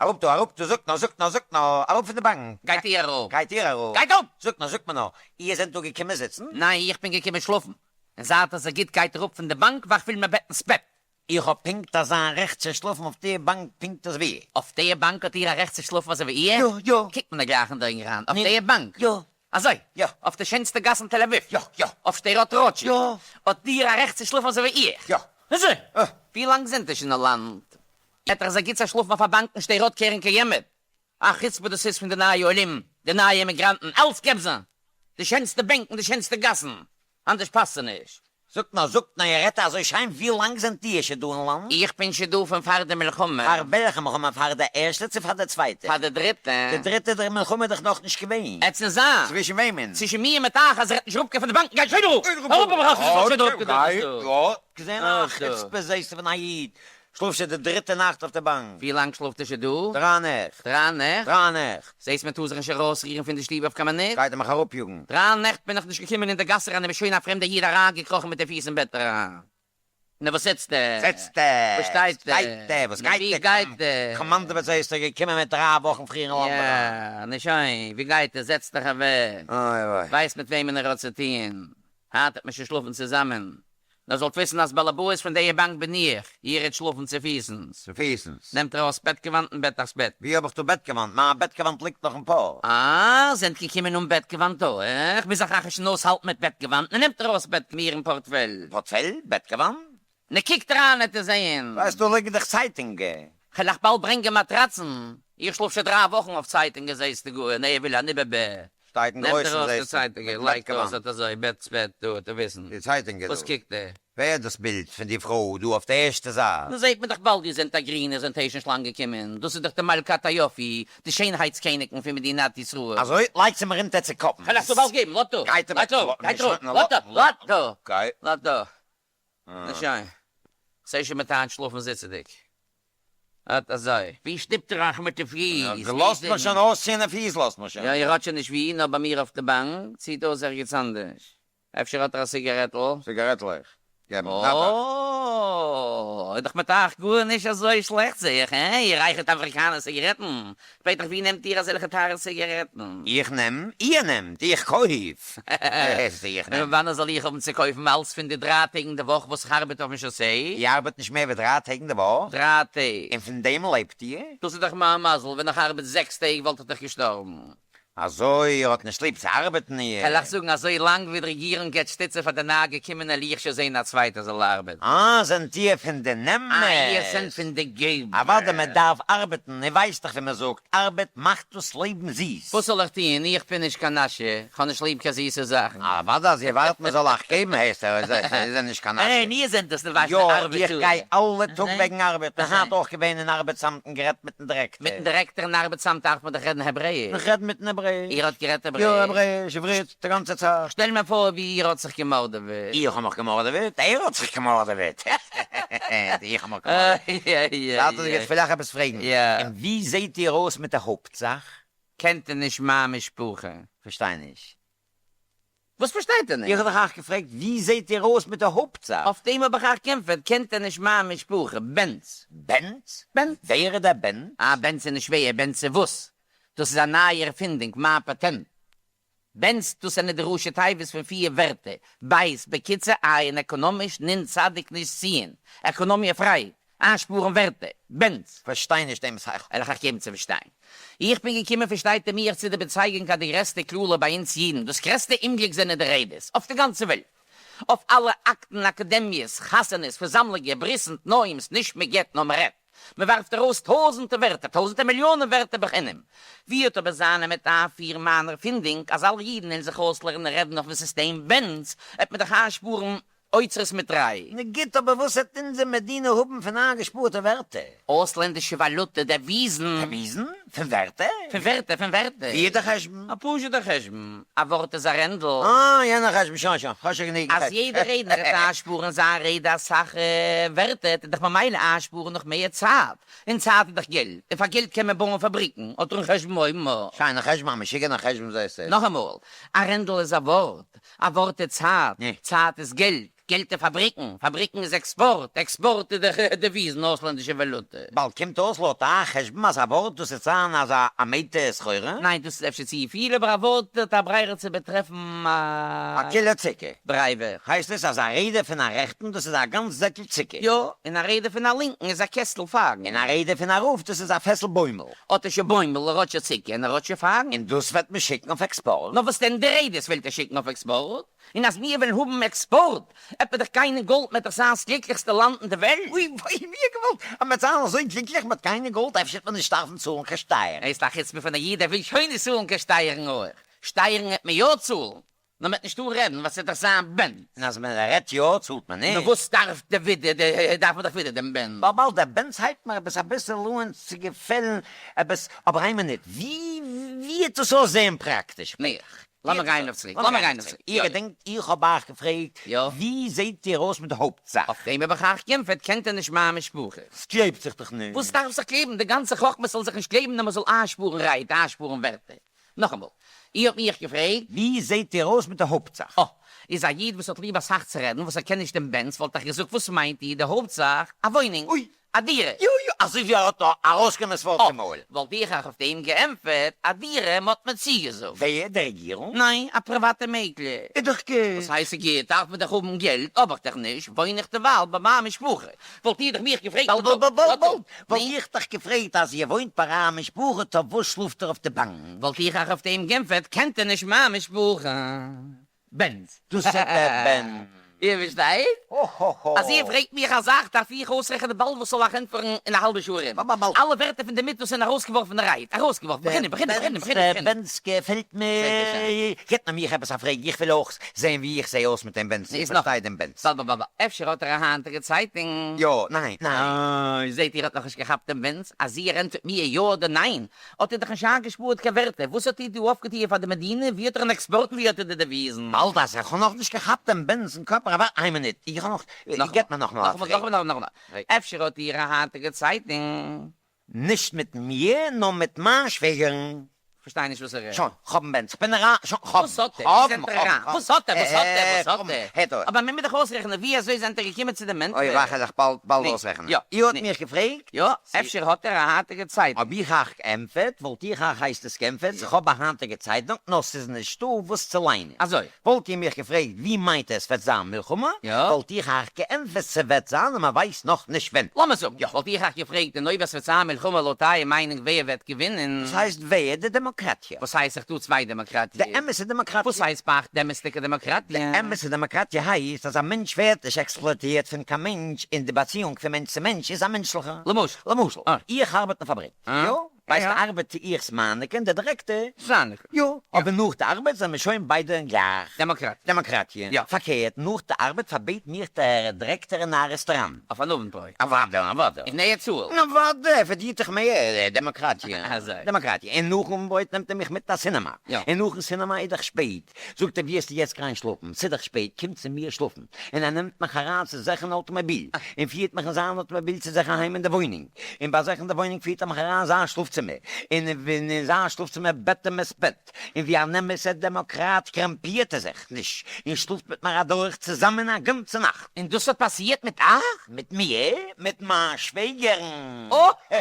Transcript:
אראפ דא, אראפ דא, זאגט נאר, זאגט נאר, זאגט נאר, אראפ פון די באנק. גייט איר אראפ. גייט איר אראפ. גייט אפ! זאגט נאר, זאגט מיר נאר, איר זענט דא געקומען זיצן? ניין, איך בין געקומען שלאפן. און זייט אזוי גוט גייט אראפ פון די באנק ווייל כ'וויל מיר בעטן ס'בעט. איך האב פונקט אזא רעכט צו שלאפן אויף די באנק פונקט אזוי ווי איר. אויף די באנק האט איר א רעכט צו שלאפן אזוי ווי איר? יא, יא. קוקט מיר נאר גלייך אין די אויגן אריין. אויף די באנק? יא. אזוי? יא. אויף די שענסטע גאס אין תל אביב? יא, יא. אויף שדרות רוטשילד? יא. האט איר א רעכט צו שלאפן אזוי ווי איך? יא. אזוי? ווי לאנג זענט איר שוין אין לאנד? עט אזוי גוט צו שלאפן אויף א באנק אין שדרות קרן קיימת? א חוצפה דאס איז פון די נייע עולים, די נייע אימיגראנטן, אלץ געב זיי די שענסטע בענק און די שענסטע גאסן, אנדערש פאסט זיי נישט. זאגט נאר, זאגט נאר, איר רעדט אזוי שיין, ווי לאנג זענט איר שוין דא אין לאנד? איך בין שוין דא פון פאר די מלחמה. פאר וועלכע מלחמה, פאר די ערשטע צו פאר די צווייטע? פאר די דריטע. די דריטע די מלחמה איז דאך נאכנישט געווען. עט זי זיין. צווישן וועמען? צווישן מיר מיט אייך, אז איר רעדט נישט אראפגיין פון די באנק, גייט שוין אראפ! אראפ אראפ אראפ אראפ געזען א חוצפה זעסטו פון א איד שלאפט שוין די דריטע נאכט אויף די באנק. ווי לאנג שלאפט איר שוין דא? דריי נעכט. דריי נעכט? דריי נעכט. זעסט מען טאר זיך נישט ארויסרירן פון די שטוב אויף קיין מינוט. גייט ער מיך אראפיאגן. דריי נעכט בין איך נישט געקומען אין די גאס אריין און בין שוין א פרעמדער איד אריינגעקראכן מיט די פיס אין בעט אריין. נו וואס זיצט ער? זיצט ער? וואס שטייט ער? שטייט ער? וואס נו ווי גייט גייט ער? ער? קאמאנדעוועט זעסט ער געקומען מיט דריי וואכן פריער אין לאנד אריין. יא, נו שוין, ווי גייט ער? זעצט זיך אוועק. אוי וויי. ווייסט מיט וועמען ער האט צו טוען. היינט וועט מען שוין שלאפן צוזאמען. נאר זאלט וויסן אז באלעבאס פון דיע באנק בין איך, איר העט שלאפן צופיסנס. צופיסנס. נעמט ארויס בעטגעוואנט און בעט אייך ס'בעט. ווי האב איך דא בעטגעוואנט? מיין בעטגעוואנט ליגט נאך אין פאר. אה, זענט געקומען אן בעטגעוואנט אויך? מוז איך אייך שוין אויסהאלטן מיט בעטגעוואנט? נו נעמט ארויס בעט מיר אין פארטפעל. פארטפעל? בעטגעוואנט? נו קוקט אריין העט איר זעהן. ווייסט דא ליגן דאך צייטונגען. כ'על אייך באלד ברענגען מאטראצן. איך שלאף שוין דריי וואכן אויף צייטונגען זעהסטו גאר, און ער וויל אן איבערבעט. שטייט אין נעמט גרויסן ארויס די זעהסטו צייטונגען, מיט לייגט אויס בעטגעוואנט. אט אזוי, בעט ס'בעט דא, העט איר וויסן. די צייטונגען וואס דא. קוקט ער? ווער איז דאס בילד פון די פרוי דא אויף די ערשטע זייט? נו זעהט מען דאך באלד איר זענט א גרינער זענט העשן שלאנג געקומען, דאס איז דאך די מלכת היופי, די שענהייטס קעניגן פון מדינת ישראל. אזוי? לייגט זי מיר אונטער צו קאפנס. כ'על אייך דא באלד געבן, לאט דא, גייט לייגט אראפ, גייט אראפ, לאט דא, לאט דא, לאט דא. נו שוין, כ'זעה שוין מ'טענה'ט שלאפן זיצעדיג. אט אזוי. ווי שטופט איר אייך מיט די פיס? לאזט מיר שוין אויסציען די פיס לאזט מיר שוין. יא, איר האט שוין נישט ווי, נאר ביי מיר אויף די באנק, ציט אויס ערגעץ אנדערש. אפשר האט ער א סיגערעטל? סיגערעטלעך געבן, נאט אייך. אוי, איז דאך מיט אייך גארנישט אזוי שלעכט זעה איך, הע? איר רייכערט אמעריקאנער סיגערעטן? כ'פרעג דיך ווי נעמט איר אזעלכע טייערע סיגערעטן? איך נעם? איר נעמט? איך קויף! איך נעם. און וואנען זאל איך האבן צו קויפן אלץ פון די דריי טעג אין די וואך וואס איך ארבעט אויפן שאסיי? איר ארבעט נישט מער ווי דריי טעג אין די וואך? דריי טעג. און פון דעם לעבט איר? דאס איז דאך מיין מזל, ווען איך ארבעט זעקס טעג וואלט איך דאך געשטארבן. אזוי? איר האט נישט ליב צו ארבעטן איר? כ'על אייך זאגן, אזוי לאנג ווי די רעגירונג געט שטיצע פאר די ניי געקומענע על איך שוין זעהן א צווייטער זאל ארבעטן. אה, זענט איר פון די נעמערס? אה, איר זענט פון די געבערס. אוודאי מען דארף ארבעטן, איר ווייסט דאך ווי מען זאגט, ארבעט מאכט דאס לעבן זיס. וואס זאל איך טוען, איך בין נישט קיין נאשער, כ'האב נישט ליב קיין זיסע זאכן. אוודאי אז איר ווארט מען זאל אייך געבן הייסט ער, איז ער נישט קיין נאשער. אה, און איר זענט דאס, די ווייסט יא, די ארבעט איך טוער. גיי אלע טאג וועגן ארבעט, בין היינט אויך געווען אין ארבעטסאמט און גערעדט מיטן דירעקטער. מיטן דירעקטער אין ארבעטסאמט דארף מען דאך רעדן העברעיש. איך רעד מיטן העברעיש. איר האט גערעדט העברעיש? יא, העברעיש, עברית, די גאנצע צייט. שטעל מיר פאר ווי איר האט זיך געמארדעוועט. איך האב מיך געמארדעוועט? ער האט זיך געמארדעוועט. איך האב מיך געמארדעוועט. זייט אזוי גוט, כ'וויל אייך עפעס פרעגן. און ווי זעט איר אויס מיט די הויפט זאך? קענט איר נישט מיין משפחה? כ'פארשטיי נישט. וואס פארשטייט איר נישט? איך האב דאך אייך געפרעגט ווי זעט איר אויס מיט די הויפט זאך? אויף דעם האב איך אייך גענטפערט, קענט איר נישט מיין משפחה? בענץ. בענץ? בענץ. ווער איז דער בענץ? אה, בענץ איז נישט ווער, בענץ איז וואס? דאס איז א נייע ערפינדונג, מיין פאטענט. בענץ, דאס זענען די ראשי תיבות פון פיר ווערטער, בית, בקיצור, עין, עקאנאמיש, נון, צדיק, נישט ציון, עקאנאמיע פריי, איינשפארן ווערטער, בענץ. פארשטיי נישט דעם שכל. וועל איך אייך געבן צו פארשטיין. איך בין געקומען פארשטייט איר מיך צו די איבערצייגונג אז די גרעסטע קללה ביי אונז אידן, דאס גרעסטע אומגליק זענען די רעדעס, אויף די גאנצע וועלט, אויף אלע אקטן, אקאדעמיעס, חתונות, פארזאמלונגען, ברית'ן, תנאים'ס, נישט מען געבט נאר מען רעדט. מען ווארפט ארויס טויזענטע ווערטער, טויזענטע מיליאנען ווערטער בחינם. ווי האט אבער זיין אמת איינפירן מיין ערפינדונג אז אלע אידן וועלן זיך אויסלערנען רעדן אויפן סיסטעם בענץ, וועט מען דאך איינשפארן אוצרות מיט ריי. נו גוט, אבער וואס העט אונזער מדינה האבן פון איינגעשפארטע ווערטער? אויסלענדישע וואלוטע, דעוויזן. דעוויזן? פון ווערטער? פון ווערטער, פון ווערטער. ווי איז דער חשבון? א פשוט'ער חשבון, א ווארט איז א רענדל. אה, יענער חשבון, שוין שוין, כ'האב שוין גענוג אז יעדער רעדנער העט איינשפארן זיין רעדע אסאך ווערטער, העט ער דאך ממילא איינשפארן נאך מער צייט, און צייט איז דאך געלט, און פאר געלט קען מען בויען פאבריקן, האט ער אן חשבון אויבן אויף. שיינער חשבון, א משוגענער חשבון זעסטו. נאכאמאל, א רענדל איז א ווארט, א ווארט איז צייט, צייט איז געלט. געלט איז פאבריקן, פאבריקן איז עקספארט, עקספארט איז דאך דעוויזן, אויסלענדישע וואלוטע. באלד קומט אויס לויט אייער חשבון אז א ווארט דאס וועט זיין אזא א מטר סחורה? ניין דאס איז אפשר צו פיל אבער א ווארט האט א ברירה צו באטרעפן א. א קילא צוקער. דרייווער. הייסט עס אז א רעדע פון א רעכטן דאס איז א גאנץ זעקל צוקער? יא, און א רעדע פון א לינקן איז א קעסטל פייגן. און א רעדע פון א רב דאס איז א פעסל בוימל. האט ער שוין בוימל, ער האט שוין צוקער און ער האט שוין פייגן. און דאס וועט מען שיקן אויף עקספארט? נאר וואס דען די רעדעס ווילט איר שיקן אויף עקספארט? און אז מיר וועלן האבן עקספארט, עט מען דאך גיין אין גאלד מ'עט דאך זיין ס'גליקליכסטע לאנד אין די וועלט. אוי וויי מיר געוואלד, אז מ'עט זיין אזוי גליקליך מיט גיין אין גאלד אפשר וועט מען נישט דארפן צאלן קיין שטייערן. איז א חוצפה פון א איד ער וויל שוין נישט צאלן קיין שטייערן אויך, שטייערן עט מען יא צאלן, נאר מ'עט נישט טארן רעדן ווייל ס'וועט דאך זיין בנס. און אז מען רעדט יא צאלט מען נישט. נו וואס דארף די ווידער דארף מען דאך ווידער דעם בנס. באלד דער בנס הייבט מיר עפעס אביסל אן צו געפעלן עפעס, אבער איין מינוט ווי ווי עט דאס אויסזעהן פראקטיש? מיך. לאמיר גיין אויף צוריק, לאמיר גיין אויף צוריק. איר געדענקט איך האב אייך געפרעגט ווי זעהט איר אויס מיט די הויפט זאך? אויף דעם האב איך אייך גענפערט, קענט איר נישט מיין משפחה. ס'קלעבט זיך דאך נישט. וואס דארף זיך קלעבן? די גאנצע חכמה ס'זאל זיך נישט קלעבן נאר מ'זאל איינשפארן רייד, איינשפארן ווערטער. נאכאמאל, איר האט מיך געפרעגט. ווי זעהט איר אויס מיט די הויפט זאך? אה, איז א איד וואס האט ליב אסאך צו רעדן, וואס ער קען נישט דעם בנס, וואלט איך געזאגט וואס מיינט איר די הויפט זאך? א וואוינונג. אוי! א דירה. יא יא, אזוי ווי ער האט נאר ארויסגענומען ס'ווארט פון מויל. וואלט איך אייך אויף דעם געענטפערט, א דירה מ'האט מיר צוגעזאגט. ווער? די רעגירונג? ניין, א פריוואטע מעקלער. איז דאך גוט. וואס הייסט איז גוט? דארף מען דאך האבן געלט, האב איך דאך נישט, וואוין איך דערווייל ביי מיין משפחה. וואלט איר דאך מיך געפרעגט. באלד באלד באלד באלד, וואלט איך דיך געפרעגט אז איר וואוינט ביי אייער משפחה, טא וואס שלאפט איר אויף די באנק? וואלט איך אייך אויף דעם גענטפערט, קענט איר נישט מיין משפחה. בנס. דאס איז דער בנס. איר פארשטייט? הא-הא-הא. אז איר פרעגט מיך א זאך דארף איך אויסרעכענען באלד וואס זאל איך ענטפערן אין א האלבע שעה ארום. באלד. אלע ווערטער פון די מיט וואס זענען ארויסגעווארפענע רייד. ארויסגעווארפן. בחינה, בחינה, בחינה, בחינה, דער בנס געפעלט מיר. געבט מען מיך עפעס א פרעג, איך וויל אויך זען ווי איך זע אויס מיט דעם בנס. איך פארשטיי דעם בנס. באלד, באלד, באלד. אפשר האט ער א היינטיגע צייטונג? יא, ניין, ניין. אוי, זעט איר האט נאכנישט געכאפט דעם בנס. אז איר ענטפערט מיר יא אדער ניין, האט איר דאך נישט איינגעשפארט קיין ווערטער, וואס האט איר דא אויפגעטוען פאר די מדינה, ווי האט איר אן עקספארט און ווי האט איר די דעוויזן? באלד אז איך האב נאך נישט געכאפט דעם בנס אין קאפ אבער איין מינוט, איך האב נאך, געבט מיר נאכאמאל א פרעג. נאכאמאל, נאכאמאל, אפשר האט איר א היינטיגע צייטונג? נישט מיט מיר, נאר מיט מיין שוועגערן. כ'פארשטיי נישט וואס ער רעדט. שוין, כ'האב בנס, כ'בין אריין, שוין, כ'האב, וואס האט ער? ווי זענט איר אריין? וואס האט ער? וואס האט ער? וואס האט ער? אבער מען מוז דאך אויסרעכענען ווי אזוי זענט איר געקומען צו דעם ענטפער? אוי וואך איז איך באלד באלד אויסרעכענען. יא. איר האט מיך געפרעגט? יא, אפשר האט ער א היינטיגע צייטונג. האב איך אייך געענטפערט, וואלט איך אייך הייסט עס געענטפערט, איך האב א היינטיגע צייטונג, נאר ס'איז נישטא וואס צו ליינען. אזוי. וואלט איר מיך געפרעגט ווי מיינט עס וועט זיין מלחמה, וואלט איך אייך געענטפערט ס'וועט זיין און מ'ווייסט נאך נישט ווען. לאמיר זאגן יא, וואלט איך אייך געפרעגט און אויב עס וועט זיין מלחמה לויט אייער מיינונג ווער וועט געווינען? וואס הייסט ווער? די דעמאקראטיע. וואס הייסט ס'איז דא צוויי דעמאקראטיעס? די אמת'ע דעמאקראטיע. וואס הייסט ביי אייך די אמת'דיגע דעמאקראטיע? די אמת'ע דעמאקראטיע הייסט אז א מענטש ווערט נישט עקספלאטירט פון קיין מענטש און די באציאונג פון מענטש צו מענטש איז א מענטשליכע. למשל? למשל, איך ארבעט אין פאבריק. יא? ביי די ארבעט טו איך ס'מייניקע און דער דירעקטאר. זייניקע. יא, אבער נאך די ארבעט זענען מיר שוין ביידע גלייך. דעמאקראטיע. דעמאקראטיע. יא. פארקערט, נאך די ארבעט פארבעט מיך דער דירעקטאר אין א רעסטאראן. אויף אן אוונטברויט. אוודאי, אוודאי. און ער צאלט. אוודאי, ער פארדינט דאך מער. דעמאקראטיע. אזוי. דעמאקראטיע. און נאכן אוונטברויט נעמט ער מיך מיט אין א סינעמא. יא. און נאכן סינעמא איז דאך שפעט. זאגט ער, וואו וועסטו יעצט גיין שלאפן? ס'איז דאך שפעט, קום צו מיר שלאפן. און ער נעמט מיך אריין צו זיך אין אויטאמאביל, און פירט מיך אין זיין אויטאמאביל צו זיך אהיים אין די וואוינונג, און ביי זיך אין די וואוינונג פירט ער מיך אריין אין זיין שלאפצימער, און אין זיין שלאפצימער בעט ער מיר ס'בעט, און ווי אן אמת'ער דעמאקראט קרעמפירט ער זיך נישט, און שלאפט מיט מיר אדורך צוזאמען א גאנצע נאכט. און דאס האט פאסירט מיט אייך? מיט מיר? מיט מיין שוועגערן! אוי!